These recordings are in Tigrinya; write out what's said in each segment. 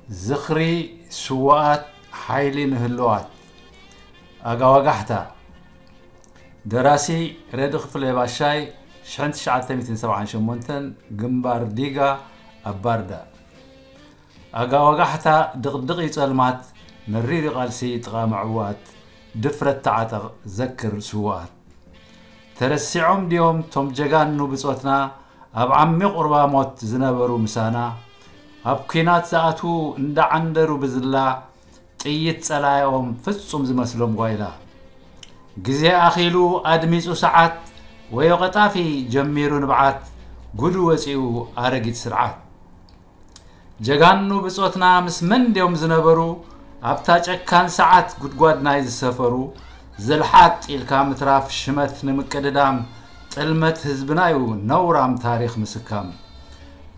ዝኽሪ ስዉኣት ሓይሊ ንህሉዋት። ኣጋዋጋሕታ። ደራሲ ረዲ ክፍለ ባሻይ፣ ሽሕን ትሽዓተ ሚእትን ሰብዓን ሸሞንተን፣ ግንባር ዲጋ ኣብ ባርዳ። ኣጋዋጋሕታ ድቕድቕ እዩ ጸልማት፣ መሪር እዩ ቃልሲ ጥቓ ምዕዋት፣ ድፍረት ተዓጠቕ ዘክር ስዉኣት። ተረሲዖም ድዮም ቶም ጀጋኑ ብጾትና፣ ኣብ ዓሚቕ ቁርባ ሞት ዝነበሩ ምሳና? ኣብ ኲናት ዝኣትዉ እንዳዓንደሩ ብዝላ፣ ጥይት ጸላኢኦም ፍጹም ዝመስሎም ጓይላ። ግዜ ኣኺሉ ኣድሚጹ ሰዓት፣ ወዮ ቀጣፊ ጀሚሩ ንብዓት፣ ጉዱ ወጺኡ ኣረጊት ስርዓት። ጀጋኑ ብጾትና ምስ መን ድዮም ዝነበሩ? ኣብታ ጨካን ሰዓት ጉድጓድ ናይ ዝሰፈሩ፣ ዘልሓጥ ኢልካ ምትራፍ ሽመት ንምቅድዳም፣ ጥልመት ህዝብና እዩ ነውራም ታሪኽ ምስካም።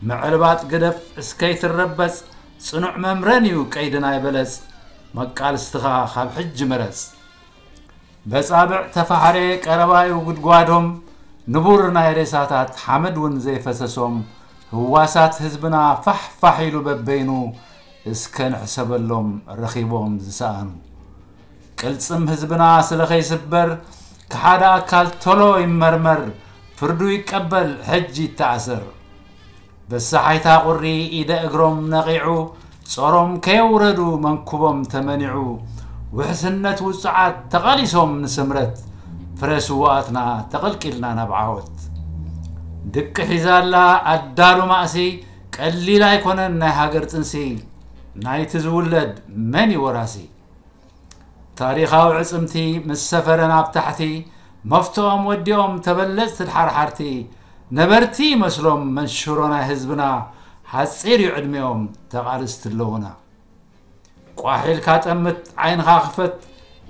ምዕልባጥ ግደፍ እስከይትረበጽ፣ ጽኑዕ መምረን እዩ ቀይዲ ናይ በለጽ፣ መቃልስትኻ ካብ ሕጂ ምረጽ። በጻብዕ ተፋሕሬ ቀረባዩ ጉድጓዶም፣ ንቡር ናይ ሬሳታት ሓመድ እውን ዘይፈሰሶም፣ ህዋሳት ህዝብና ፋሕ ፋሕ ኢሉ በበይኑ፣ እስከ ንሕሰበሎም ረኺቦም ዝሰኣኑ። ቅልጽም ህዝብና ስለ ኸይስበር፣ ክሓደ ኣካል ቶሎ ይመርመር፣ ፍርዱ ይቀበል፣ ሕጂ ይተኣሰር። በሳሓይታ ቁሪ ኢደ እግሮም ነቒዑ፣ ጾሮም ከየውረዱ መንኩቦም ተመኒዑ፣ ውሕስነት ውጹዓት ተቓሊሶም ንስምረት፣ ፍረ ስዉኣትና ተቐልቂልና ናብ ዓወት። ድቂ ሒዛ ኣላ ኣዳሉ ማእሲ፣ ቀሊል ኣይኮነን ናይ ሃገር ጥንሲ፣ ናይቲ ዝውለድ መን እዩ ወራሲ? ታሪኻዊ ዕጽምቲ ምስ ሰፈረ ናብ ታሕቲ፣ መፍትኦም ወዲኦም ተበለጽቲ ድሓርሓርቲ፣ ነበርቲ ይመስሎም መንሽሮ ናይ ህዝብና፣ ሓጺር እዩ ዕድሚኦም ተቓልስቲ ኣለዉና። ቋሕ ኢልካ ጠምት፣ ዓይንኻ ክፈት፣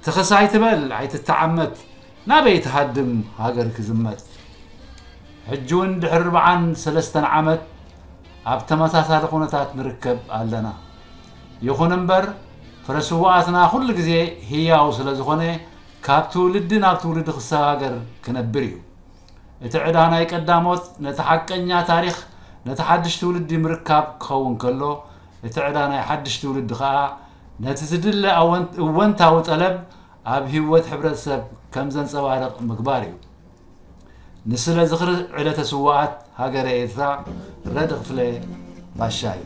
ትኽስ ኣይትበል፣ ኣይትተዓመት፣ ናበይ ትሃድም ሃገር ክዝመት? ሕጂ እውን ድሕሪ ኣርብዓን ሰለስተን ዓመት ኣብ ተመሳሳሊ ኩነታት ንርከብ ኣለና። ይኹን እምበር፣ ፍረ ስዉኣትና ኩሉ ግዜ ህያው ስለ ዝኾነ፣ ካብ ትውልዲ ናብ ትውልዲ ክሰጋገር ክነብር እዩ። እቲ ዕዳ ናይ ቀዳሞት ነቲ ሓቀኛ ታሪኽ፣ ነቲ ሓድሽ ትውልዲ ምርካብ ክኸውን ከሎ፣ እቲ ዕዳ ናይ ሓድሽ ትውልዲ ከኣ ነቲ ዝድለ ኣወን-፣ እወንታዊ ጠለብ ኣብ ህይወት ሕብረተሰብ ከም ዘንጸባርቕ ምግባር እዩ። ንስለ ዝኽሪ ዕለተ ስዉኣት ሃገረ ኤርትራ፣ ረዲ ክፍለ ባሻይ።